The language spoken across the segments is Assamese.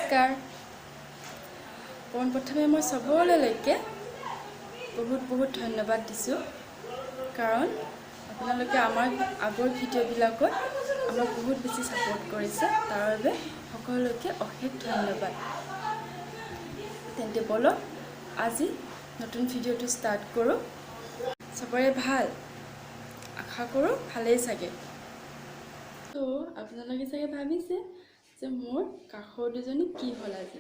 নমস্কাৰ। পোনপ্ৰথমে মই চবলৈকে বহুত বহুত ধন্যবাদ দিছোঁ, কাৰণ আপোনালোকে আমাৰ আগৰ ভিডিঅ'বিলাকত আমাক বহুত বেছি ছাপোৰ্ট কৰিছে। তাৰ বাবে সকলোকে অশেষ ধন্যবাদ। তেন্তে ব'লক আজি নতুন ভিডিঅ'টো ষ্টাৰ্ট কৰোঁ। চবৰে ভাল, আশা কৰোঁ ভালেই চাগে। তো আপোনালোকে চাগে ভাবিছে যে মোৰ কাষৰ দুজনী কি হ'ল আজি।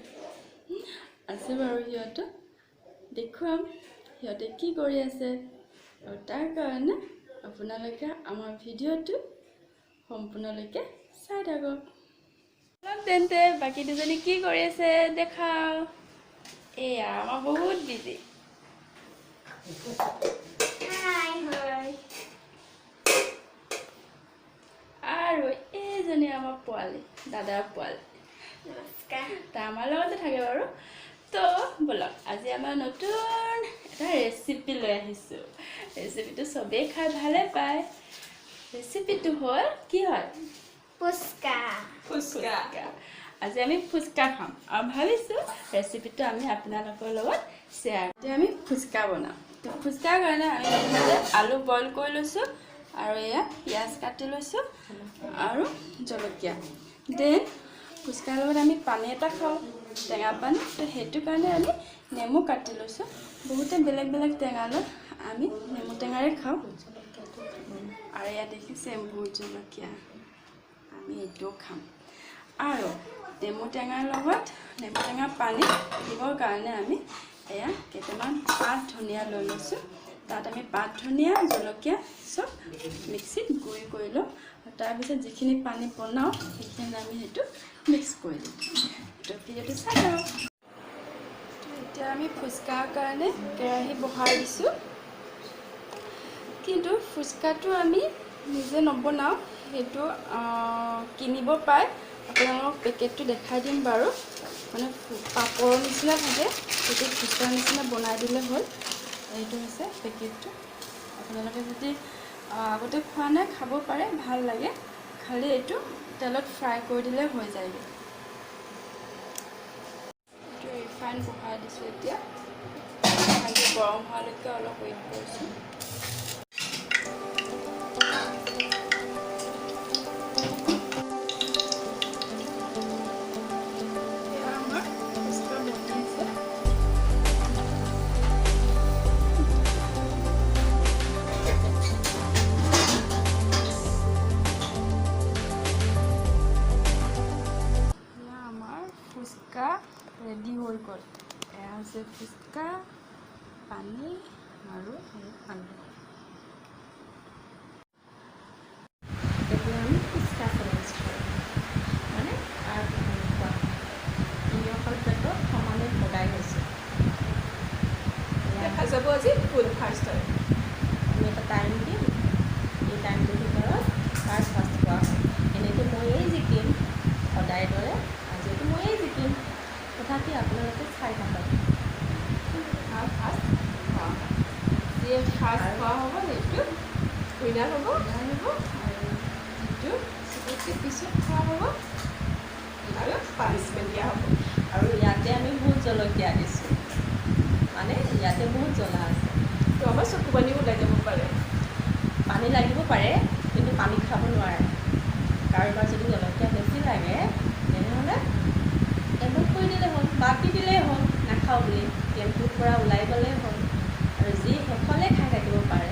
আছে বাৰু, সিহঁতক দেখুৱাম সিহঁতে কি কৰি আছে। আৰু তাৰ কাৰণে আপোনালোকে আমাৰ ভিডিঅ'টো সম্পূৰ্ণলৈকে চাই থাকক। তেন্তে বাকী দুজনী কি কৰি আছে দেখাওঁ। এয়া আমাৰ বহুত বিজি। হাই। আৰু এইজনী আমাৰ পোৱালি, দাদাৰ পোৱালি। নমস্কাৰ। তাই আমাৰ লগতে থাকে বাৰু। তো ব'লক আজি আমাৰ নতুন এটা ৰেচিপি লৈ আহিছোঁ। ৰেচিপিটো চবেই খাই ভালে পায়। ৰেচিপিটো হ'ল কি হয়? ফুচকা। ফুচকা। আজি আমি ফুচকা খাম আৰু ভাবিছোঁ ৰেচিপিটো আমি আপোনালোকৰ লগত শ্বেয়াৰ। এতিয়া আমি ফুচকা বনাম। তো ফুচকাৰ কাৰণে আমি প্ৰথমতে আলু বইল কৰি লৈছোঁ আৰু এয়া পিঁয়াজ কাটি লৈছোঁ আৰু জলকীয়া। Then ফুচকাৰ লগত আমি পানী এটা খাওঁ, টেঙা পানী। তো সেইটো কাৰণে আমি নেমু কাটি লৈছোঁ। বহুতে বেলেগ বেলেগ টেঙা লয়, আমি নেমু টেঙাৰে খাওঁ। আৰু ইয়াত দেখিছে ভোট জলকীয়া, আমি এইটোও খাম। আৰু নেমু টেঙাৰ লগত নেমু টেঙা পানী দিবৰ কাৰণে আমি এয়া কেইটামান পাত ধনিয়া লৈ লৈছোঁ। তাত আমি পাত ধনিয়া, জলকীয়া চব মিক্সিত গুড়ি কৰি লওঁ। আৰু তাৰপিছত যিখিনি পানী বনাওঁ সেইখিনি আমি সেইটো মিক্স কৰি দিম। তো ভিডিঅ'টো চাই লওঁ। এতিয়া আমি ফুচকাৰ কাৰণে কেৰাহী বহাই দিছোঁ। কিন্তু ফুচকাটো আমি নিজে নবনাওঁ, সেইটো কিনিব পায়। আপোনালোকক পেকেটটো দেখাই দিম বাৰু। মানে পাপৰৰ নিচিনা থাকে, সেইটো ফুচকাৰ নিচিনা বনাই দিলে হ'ল। এইটো হৈছে পেকেটটো। আপোনালোকে যদি আগতে খোৱা নাই খাব পাৰে, ভাল লাগে। খালি এইটো তেলত ফ্ৰাই কৰি দিলে হৈ যায়গৈ। এইটো ৰিফাইন বহাই দিছোঁ। এতিয়া ৰিফাইনটো গৰম হোৱালৈকে অলপ ৱেইট কৰিছোঁ। এয়া আমাৰ ফুচকা বনি আছে। এয়া আমাৰ ফুচকা ৰেডি হৈ গ'ল। এয়া হৈছে ফুচকা, পানী আৰু এই আলু। এতিয়া আমি ফুচকা চেলেঞ্জ কৰিম, মানে কাৰ প্ৰথম খোৱা হয়। তিনিওখন প্লেটত সমানে ভগাই লৈছোঁ। দেখা যাব আজি কোন ফাৰ্ষ্ট হয়। আমি এটা টাইম দিম, এই টাইমটোৰ ভিতৰত কাৰ ফাৰ্ষ্ট খোৱা হয়। এনেইতো ময়েই জিকিম সদায় দৰে, আজিতো ময়েই জিকিম, তথাপি আপোনালোকে চাই থাকক। কাৰ ফাৰ্ষ্ট খোৱা হয়, যিয়ে ফাৰ্ষ্ট খোৱা হ'ব সেইটো উইনাৰ হ'ব। উইনাৰ হ'ব। আৰু যিটো চবতকৈ পিছত খোৱা হ'ব আৰু পানিছমেণ্ট দিয়া হ'ব। আৰু ইয়াতে আমি ভোট জলকীয়া দিছোঁ, মানে ইয়াতে বহুত জ্বলা আছে। তো আমাৰ চকু পানীও ওলাই যাব পাৰে। পানী লাগিব পাৰে, কিন্তু পানী খাব নোৱাৰে। কাৰোবাৰ যদি জলকীয়া বেছি লাগে তেনেহ'লে এভইড কৰি দিলেই হ'ল, বাদ দি দিলেই হ'ল, নাখাওঁ বুলি গেমটোৰ পৰা ওলাই গ'লেই হ'ল। আৰু যি শেষলৈ খাই থাকিব পাৰে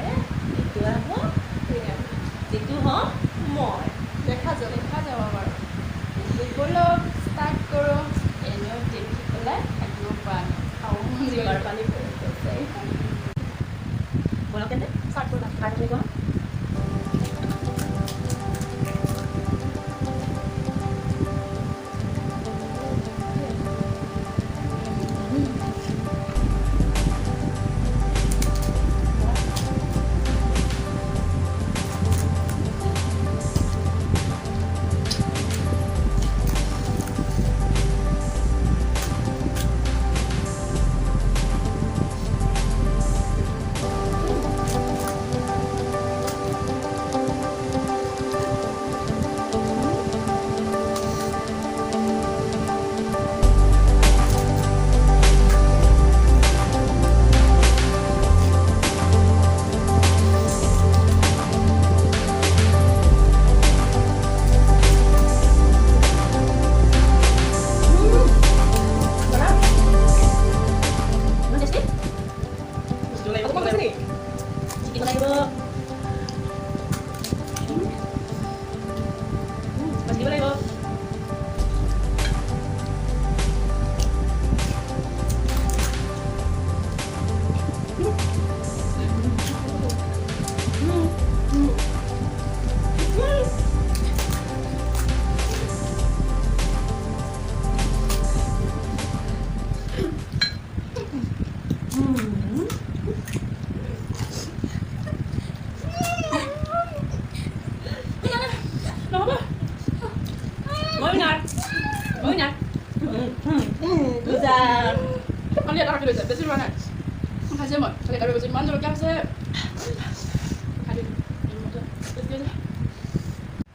সেইটো হ'ব উইনাৰ। যিটো হ'ম মই। দেখা যাব। দেখা যাব বাৰু। তেন্তে ব'লক ষ্টাৰ্ট কৰোঁ। এনেও দেখি পেলাই থাকিব পৰা নাই, খাব মন জিভাৰ গৈছে। পানী পৰি গৈছে। ব'লক তেন্তে। ষ্টাৰ্ট কৰোঁ। ষ্টাৰ্ট কৰি কোৱা। খালি এটা কাটি লৈছে, বেছি লোৱা নাই। খাইছে মই খালি এটা গৈছোঁ, ইমান জলকীয়া হৈছে। খাই দিলোঁ।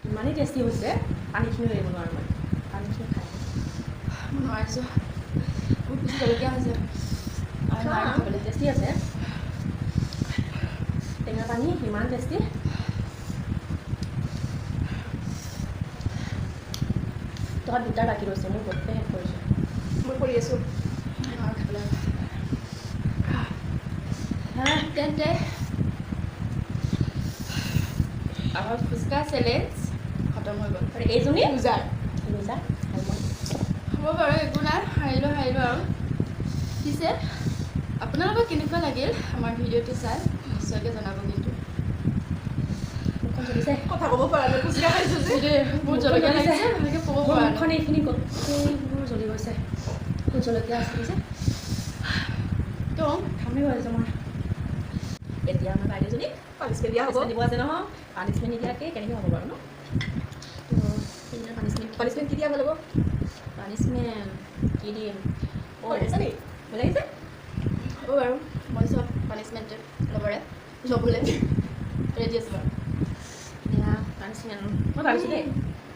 ইমানেই টেষ্টি হৈছে, পানীখিনিও এৰিব নোৱাৰোঁ মই। পানীখিনি খাই মই নোৱাৰিছোঁ, বহুত বেছি জলকীয়া হৈছে। আৰু নোৱাৰোঁ খাবলৈ। টেষ্টি আছে টেঙা পানী, ইমান টেষ্টি। তহঁত দুটা বাকী ৰৈছে, মই গোটেই শেষ কৰিছোঁ। মই কৰি আছোঁ। নোৱাৰোঁ খাবলৈ। তেন্তে আমাৰ ফুচকা চেলেঞ্জ খতম হৈ গ'ল। আৰু এইজনী লুজাৰ। লুজাৰ আৰু মই। হ'ব বাৰু, একো নাই, হাৰিলোঁ হাৰিলোঁ আৰু। পিছে আপোনালোকৰ কেনেকুৱা লাগিল আমাৰ ভিডিঅ'টো চাই নিশ্চয়কৈ জনাব কিন্তু। মুখখন জ্বলিছে। কথা ক'ব পৰা নাই, ফুচকা খাইছোঁ যে। দেই, বহুত জলকীয়া লাগিছে, ভালকৈ ক'ব মোৰ পৰা নাই। মুখখন এইখিনি গোটেইবোৰ জ্বলি গৈছে, বহুত জলকীয়া আছিলে যে। তো ঘামি গৈছে মই। এতিয়া আমাৰ বাইদেউজনীক পানিছমেণ্ট দিয়া হ'ব। পানিছমেণ্ট দিব আছে নহয়। পানিছমেণ্ট নিদিয়াকৈ কেনেকৈ হ'ব বাৰু ন? তো সেইদিনা পানিছমেণ্ট পানিছমেণ্ট কি দিয়া ভাল হ'ব? পানিছমেণ্ট কি দিম? ভয় লাগিছে নেকি? ভয় লাগিছে। হ'ব বাৰু, মই চব পানিছমেণ্ট ল'বলৈ ৰেডি আছোঁ বাৰু। এতিয়া পানিছমেণ্ট মই ভাবিছোঁ দেই,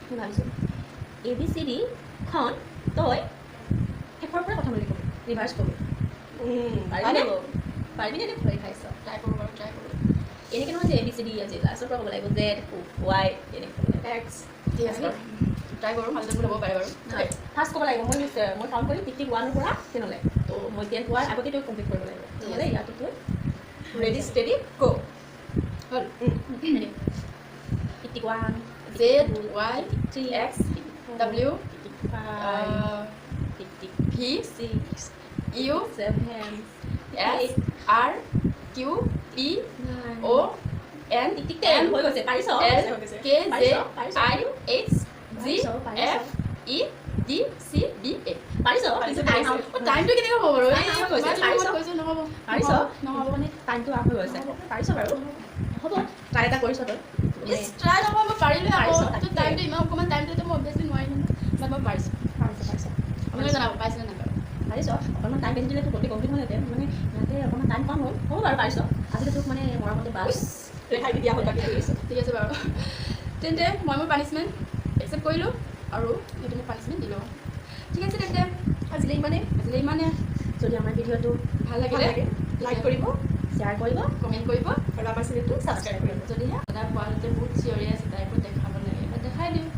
মই ভাবিছোঁ এ বি চি ডিখন তই শেষৰ পৰা প্ৰথমলৈ কবি, ৰিভাৰ্চ কবি। পাৰিবিনে? পাৰিবিনে নে ভয় খাইছ? ট্ৰাই কৰোঁ বাৰু, ট্ৰাই কৰোঁ। এনেকৈ নহয় যে এ বি চি ডি আজি লাষ্টৰ পৰা ক'ব লাগিব, জেড ৱাই এনেকৈ ক'ব লাগিব। এক্স। ঠিক আছে বাৰু, ট্ৰাই কৰোঁ, মাজতে ভুল হ'ব পাৰে বাৰু। ফাৰ্ষ্ট ক'ব লাগিব, মই মই কাউণ্ট কৰিম টিক টিক ওৱানৰ পৰা টেনলৈ। তো মই 10 পোৱাৰ আগতে তই কমপ্লিট কৰিব লাগিব, নহ'লে ইয়াতো তই ৰেডি ষ্টেডি গ'। হ'ল। Tick tick 1, Z Y 3, X W tick 5, tick tick V 6, U 7, S R Q P 9, O N tick tick 10 হৈ গৈছে। পাৰিছ? L K J পাৰিছ? I H G F E D C B A। পাৰিছ? পাৰিছ, টাইম পাৰিছ। আউট। টাইমটো কেনেকৈ হ'ব বাৰু? Time out হৈছে, পাৰিছ? কৈছোঁ নহ'ব। পাৰিছ? নহ'ব। মানে টাইমটো আপ হৈ গৈছে। পাৰিছ বাৰু, হ'ব, ট্ৰাই এটা কৰিছ তই। ট্ৰাই নহ'ব, মই পাৰিলোঁ আকৌ। পাৰিছ, তো তাকে। টাইমটো ইমান অকণমান টাইমটোতো মই অভিয়াছলি নোৱাৰিম নহয়, বাট মই পাৰিছোঁ। পাৰিছ, পাৰিছ। আপোনালোকে জনাব পাইছেনে নাই বাৰু। পাৰিছ। অকণমান টাইম বেছি দিলে তোৰ গোটেই কমপ্লিট হ'লহেঁতেন, মানে ইয়াতে অকণমান টাইম কম হ'ল। হ'ব বাৰু, পাৰিছ। আজিলৈ তোক মানে মৰমতে বাছ ৰেহাই দি দিয়া হ'ল, বাকী কৰিছোঁ। ঠিক আছে বাৰু, তেন্তে মই মোৰ পানিছমেণ্ট একচেপ্ট কৰিলোঁ আৰু সেইটো মোক পানিছমেণ্ট দিলোঁ। ঠিক আছে তেন্তে, আজিলৈ ইমানেই। আজিলৈ ইমানে। যদি আমাৰ ভিডিঅ'টো ভাল ভাল লাগিলে লাগে লাইক কৰিব, শ্বেয়াৰ কৰিব, কমেণ্ট কৰিব আৰু আমাৰ চেনেলটো ছাবস্ক্ৰাইব কৰিব। যদিহে দাদা পোৱালিতে বহুত চিঞৰি আছে, তাইকো দেখাব লাগে, এবাৰ দেখাই দিওঁ।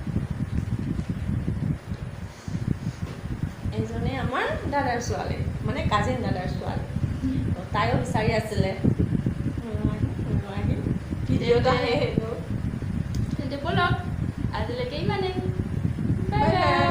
এজনে আমাৰ দাদাৰ ছোৱালী, মানে কাজিন দাদাৰ ছোৱালী, তো তাইও বিচাৰি আছিলে ভিডিঅ'ত আহে সেইটো। তেন্তে ব'লক, আজিলৈকে ইমানেই। Bye bye bye. By.